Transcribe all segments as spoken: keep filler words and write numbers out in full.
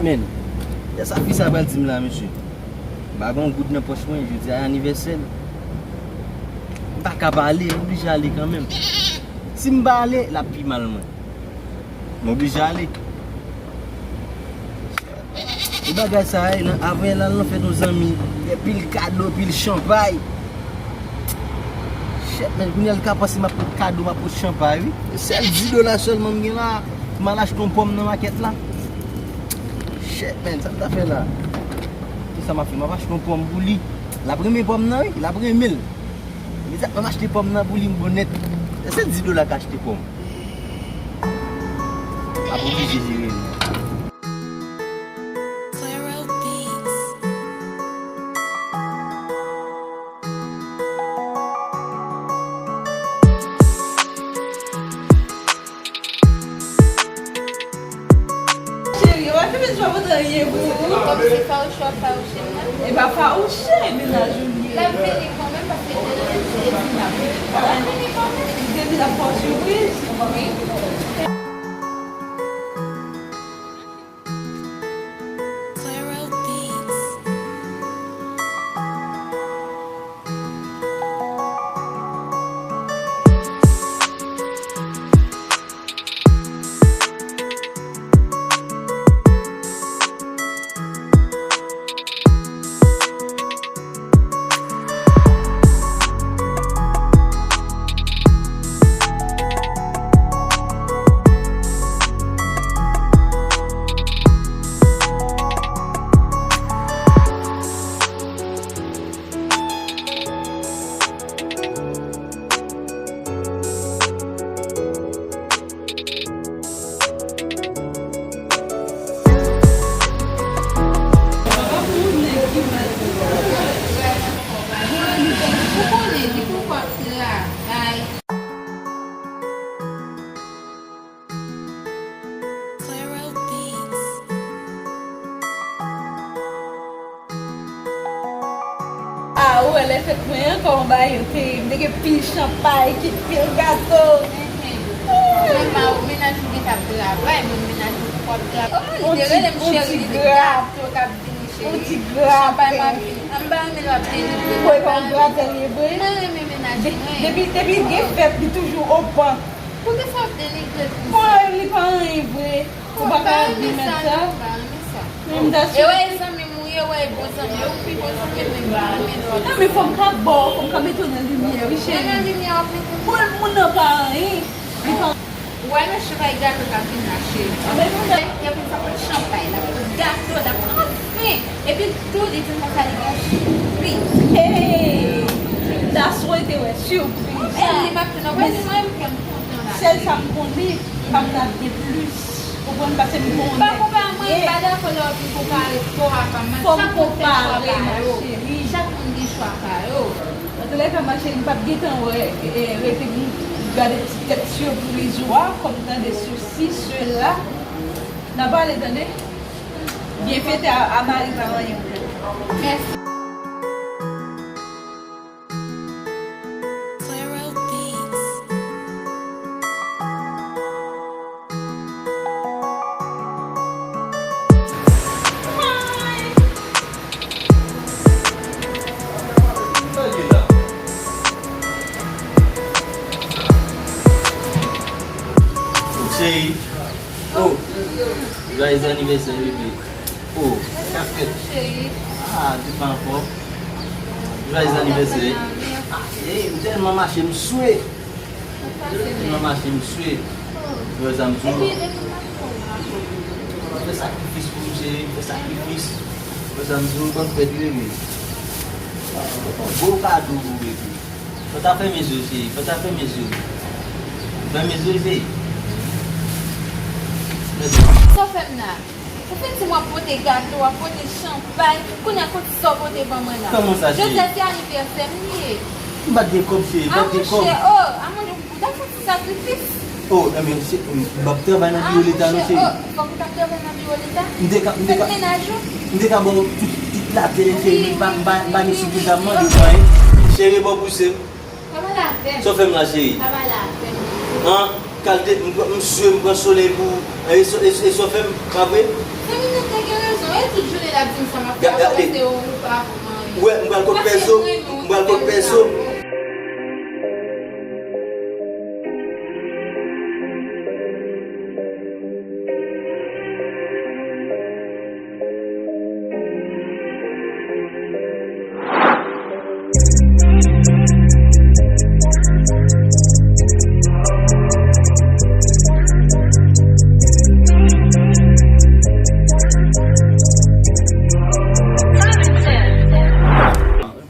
Men, kisa fi sa pral di m la, mesye? M pa gen yon goud nan pòch mwen, jodi a anivèsè l. M pa ka pa ale, m oblije ale kanmenm. Si m pa ale, l ap pi mal mwen. M oblije ale. E bagay sa a, nan, avan l al nan fèt yon zanmi, gen pil kado, pil chanpay. Shit, man, kounye a l ka panse m ap pot kado, m ap pot chanpay, wi. Sèl dis dola sèlman m gen la, pou m al achte yon pòm nan makèt la. Shit, man, sa m ta fè la? Kisa m ap fè? M ap achte yon pòm pou li. L ap renmen pòm nan, wi, l ap renmen l. Imediatman m achte pòm nan pou li, m bon nèt. Se dis dola k achte pòm. M ap oblije jere li. Cheri, w ap fè mezon mwen anyen pou ou. Kòmsi fawouche w ap fawouche m nan. E pa fawouche, mennaj ou li ye. L ap vini kanmenm paske Devina, Devina ap vini kanmenm. Devina ap fè w sipriz. Wi. Ah, ou wè lè fèt mwen an, kòman bagay yo te ye? M te gen pil chanpay, ki pil gato. Mwen pa ou, mennaj ou gentan ap travay, mwen mennaj ou poko ap travay. Kòman li te rele m cheri, li te gato k ap vini cheri. Chanpay m ap vini. An m pa renmen lè w ap delivre. Ou wè kòman gratè l ye vre? Mwen renmen mennaj mwen. Depi, depi gen fèt, li toujou opan. Poukisa w ap denigre l konsa? Bon, li pa anyen vre. Ou pa ka di mèt sa. M pa renmen sa. E wè e zanmi m ou ye, wè e bon zanmi, ou pi bon zanmi m, men m pa renmen lè w ap... Non, men fò m ka ba w, fò m ka mete w nan limyè, wi, cheri. Nan limyè w ap mete m. Bon, moun nan pa anyen. Li pa... Ou wè nan chanpay gato k ap vin la, cheri. Anben, moun nan... Y ap vin sa pot chanpay la, pot gato la, anfen! Epi tou, li di m konsa li gen yon sipriz. Hey! That's why te wè sipriz. E li m ap tann, wè, li mwen menm kè m kontan la. Sèl sa m konnen, pa m ta vle plis. Ou konprann, paske m konnen. Pa konpare mwen, m pa dakò lè w ap vin konpare kò a pa m. Fò m konpare, ma chérie. Chak moun gen chwa pa yo. Antoulèka, ma chérie, m p ap gentan wè, e, rete pou m gade ti tèt sipriz ou a, kòm tande sesi, sela. N a pale, tande? Byen fete a, a mari pa anyen. Mèsi. Cheri. Oh, joyeux anniversaire, bébé. Oh, sa k ap fèt? Ah, tout pa anfòm. Joyeux anniversaire. Ah, ey, m tèlman mache, m swe. M tèlman mache, m swe. Ou wè sa m di w? Fè sakrifis pou m, cheri, fè sakrifis. Ou wè sa m di w? Bòn fèt, bébé. Gwo kado pou bébé. Fò ta fèmen je w, cheri. Fò ta fèmen je w. Fèmen je w, cheri. Sa w fè m la? Ou fin di m w ap pote gato, w ap pote chanpay. Kounye a, kote sa w pote ban mwen la? Kòman sa, cheri? Jodi a se anivèsè m li ye. M pa t gen kòb, cheri, m pa t gen kòb. A monchè, oh, a monchè, ou ta fè ti sakrifis. Oh, enben, se, m p ap travay nan biwo leta non, cheri. Oh, fòk ou t ap travay nan biwo leta? M te ka, m te ka, m te ka ba w tout, tout latè, cheri, men m pa, m pa, m pa gen sipriz la, m mande w anyen. Cheri, bon, pouse m. Pa pale avè m. Sa w fè m la, cheri? Pa pale avè m. An, kalite, m pran, m swe, m pran solèy pou ou. E sa, e, e sa w fè m, pa vre? Zanmi, nou te gen Tout jounen l ap di m sa m ap fè, gade, gade. Ou pa pou mwen. Ou wè, m pral kot Pèzo, m pral kot Pèzo.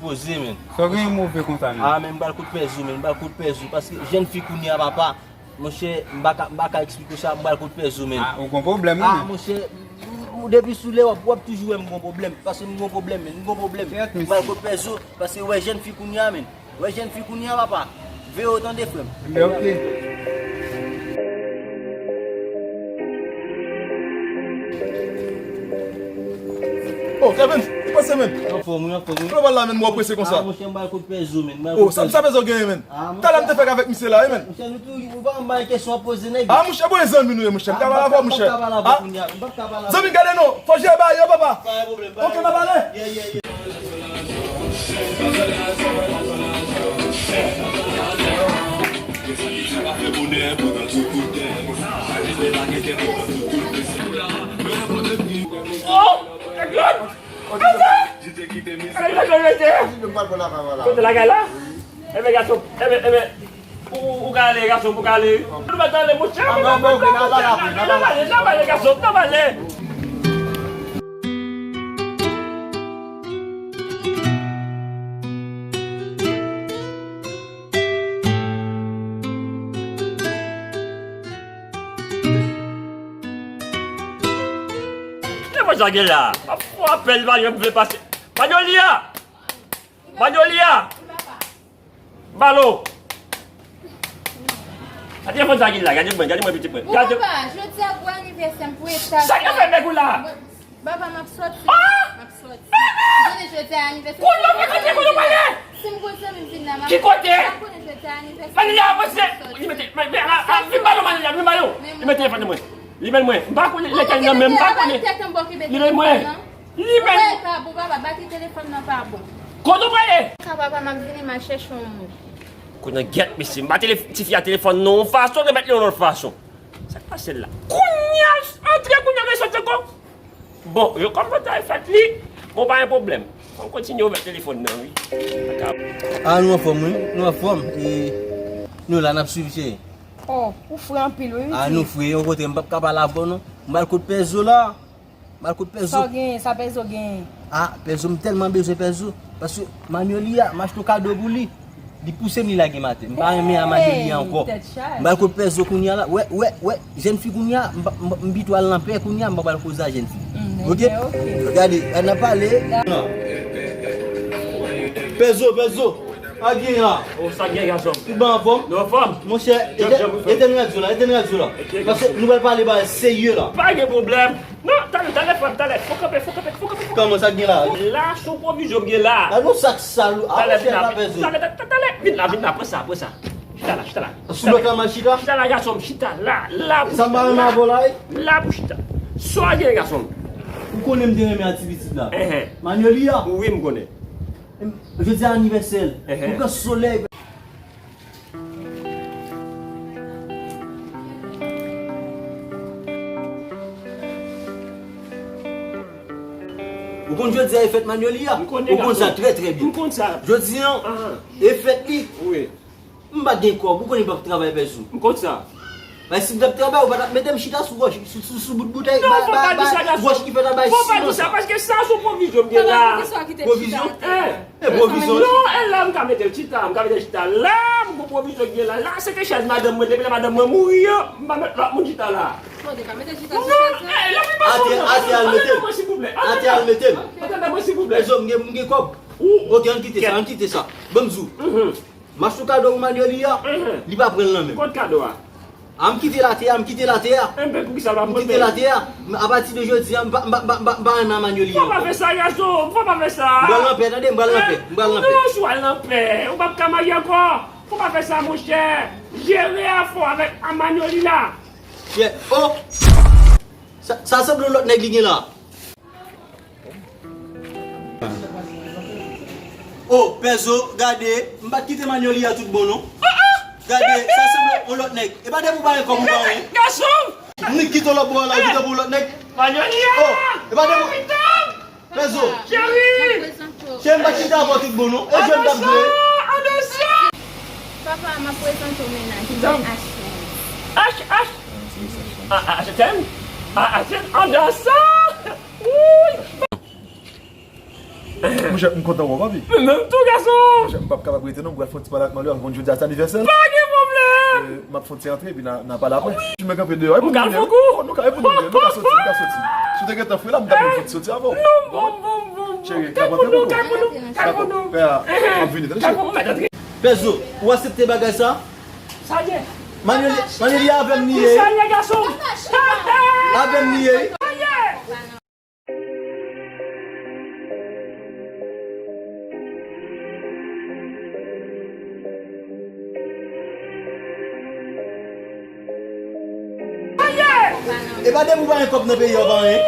Poze, men. Sa w gen move konsa, men? Ah, men m pral kot Pèzo, men. M pral kot Pèzo. Paske jèn fi kounye a, papa. Monchè, m pa ka, m pa ka eksplike w sa, m pral kot Pèzo, men. Ah, ou gon pwoblèm, wi, men. Ah, monchè, ou depi sou lè w ap, w ap toujou wè m gon pwoblèm. Paske m gon pwoblèm, men. M gon pwoblèm. M pral kot Pèzo. Paske, wè, jèn fi kounye a, men. Wè jèn fi kounye a, papa. Veye w tande, frè m. Men, ok. Oh, Kevin, ou prese, men? Anfòm, wi, anfòm, wi. Global la, men, mwen prese konsa. Ah, monchè, m pral kot Pèzo, men. Oh, sa, sa Pèzo genyen, men? Ah, monchè. Talè m te fèk avèk misye la, wi, men. Monchè, nou toujou, ou pa anba yon kesyon ap poze nèg. Ah, monchè, bon, e zanmi nou ye, monchè. M ka pale avè w, monchè. Ah, zanmi, gade non, fò jere bagay yo, papa. Pa gen pwoblèm, pa gen pwoblèm. Ok, n ap ale. Yeah, yeah, yeah. Oh, Jean-Claude! Kote lakay la? Enben, gason, enben, enben, ou, ou ka ale, gason, ou ka ale. Nou mèt ale, monchè. N ap ale, n ap ale, gason, n ap ale. Ki fè sa gen la? M ap fè apèl, pa janm vle pase. Magnolia! Magnolia! Balo! Gade telefòn sa gen la, gade mwen, gade mwen, pitit mwen. Bon, gade. Papa, jodi a gwo anivèsè m pou eta. Sa k ap fè bèk ou la? Papa, m ap sòti. Ah! M ap sòti. Ou konnen jodi a anivèsè. Kote w pale? Si m konn zanmi m vin la, m ap. Ki kote? M konnen jodi a anivèsè. Manila, mwen se. Li mete, men, men, a, a, vin balo, Manila, vin balo. Li mete telefòn nan mwen. Li ban mwen. M pa konnen lè kay nan men m, m pa konnen. Li ban mwen. Li ban mwen. Ou pa bon, papa, batri telefòn nan pa bon. Kote w prale? Ka papa, m ap vini, m al chèche yon moun. Kounye a, gèt mesye, m ba telef-, tifi a telefòn nan yon fason, remèt li yon lòt fason. Sa k pase l la? Kounye a, antre kounye a, men sòti ankò. Bon, yo kòm batay fèt li, bon, pa gen pwoblèm. Fò m kontinye ouvè telefòn nan, wi. Ah, nou anfòm, wi. Nou anfòm. E, nou la, n ap swiv, cheri. Oh, ou fre anpil, wi, wi. Ah, nou fre, yon kote, m p ap ka pale avè w, non. M al kot Pèzo la. M al kot Pèzo. Sa w genyen, sa Pèzo genyen? Ah, Pèzo, m tèlman bezwen Pèzo. Paske Manyolia, m achte yon kado pou li. Li pouse m, li lage m atè. M pa renmen a Manyolia ankò. M al kot Pèzo kounye a la. Wè, wè, wè. Jèn fi kounye a, m pa, m, m pito al nan pè kounye a, m pa pral koze a jèn fi. Ok? Gade, ann ap pale. Pèzo, Pèzo. Sa gen la? Oh, sa gen, gason? Tout bon, anfòm? Nou anfòm. Monchè, etèn radyo la, etèn radyo la. Paske nou pral pale bagay serye la. Pa gen pwoblèm. Non, talè, talè, frè m, talè. Fò kanpe, fò kanpe, fò kanpe, fò kanpe. Kòman sa gen la? La, se yon pwovizyon m gen la. A non, sa k sal ou. A, monchè, pa bezwen. Talè, talè, talè, vin la, vin la, pran sa, pran sa. Chita la, chita la. Sou lòt la, m al chita? Chita la, gason m, chita la, la pou chita. Sa m pa renmen avè w la, wi. La pou chita. Sa w gen, gason m? Ou konnen m te renmen a ti pitit la. Enhen. Manyolia. Wi, m konnen. Jodi a anivèsè l. Enhen. Ou pran solèy. Ou konn jodi a e fèt Manyolia? M konnen, gason. Ou konn sa trè, trè byen. M konn sa. Jodi a, e fèt li. Wi. M pa gen kòb, ou konnen m p ap travay, Pèzo. M konn sa. Paske si m t ap travay, ou pa t ap mete m chita sou wòch, sou, sou, sou bout boutèy, ba, ba, ba, wòch ki fèt anba siman sa. Fò pa di sa, paske sa se yon pwovizyon m gen la. Pwovizyon? E pwovizyon. Non, e la m ka mete l chita, m ka mete l chita la, m gon pwovizyon m gen la. La, se te chèz madanm mwen, depi lè madanm mwen mouri an, m pa met lòt moun chita la. Non, e, lè m pa atè, atè al mete l. Atè al mete l. Pèzo, m gen, m gen kòb. Ok, ann kite sa, ann kite sa. Ban m di w. M achte kado pou Manyolia, li pa pran l nan men m. Kot kado a? A, m kite l atè a, m kite l atè a. Enben, poukisa l pa pran l? M kite l atè a. Apati de jodi a, m pa, m pa, m pa, m pa, m pa renmen a Manyolia ankò. Fò pa fè sa, gason, fò pa fè sa. M pral nan pè, tande, m pral nan pè, m pral nan pè. Non, si w al nan pè, ou p ap ka marye ankò. Fò pa fè sa, monchè. Jere afè w avèk a Manyolia. Chè, oh! Sa, sa sanble yon lòt nèg li gen la. Oh, Pèzo, gade, m pa t kite Manyolia tout bon, non. Gade, sa sanble yon lòt nèg. E pa depi w pa gen kòb ou pa anyen. Gason! M nik kite w lòt bò a la, ou kite pou yon lòt nèg. Manyolia! Oh, e pa depi w Pèzo! Cheri! Cheri, m pa t kite avè w tout bon, non. E jwèt m t ap jwe. Papa, m ap prezante w mennaj mwen, Dam. H Rose. H, H. Ah, ah, je t'aime. Ah, ah, je t'aime. Andan sa. Wouy. Monchè, m kontan wè w, papi. Men menm tou, gason. Monchè, m p ap kapab rete non, m pral fè yon ti pale ak Manlè, konn jodi a se anivèsè l. Pa gen pwoblèm. Euh, m ap fè yon ti antre, epi n a, n a pale apre. Wi. M mèt kanpe deyò, epi nou ka fè kou. Oh, nou ka, epi nou ka soti, nou ka soti. Si w te gentan fre la, m t ap fè yon ti soti avè w. Non, bon, bon, bon, bon. Cheri, kay pou nou, kay pou nou, kay pou nou. Dakò, pè a ap vini, tande cheri. Kay pou nou, mèt antre. Pèzo, ou aksepte bagay sa? Sa ye. Manlè, Manlè avè m li ye. Sa ye, gason. Avè m li ye. Sa ye. E pa depi w pa gen kòb nan peyi a, w pa anyen.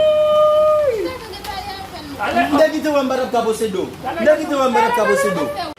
M te kite w, m pa t ap ka posede w. M te kite w, m pa t ap ka posede w.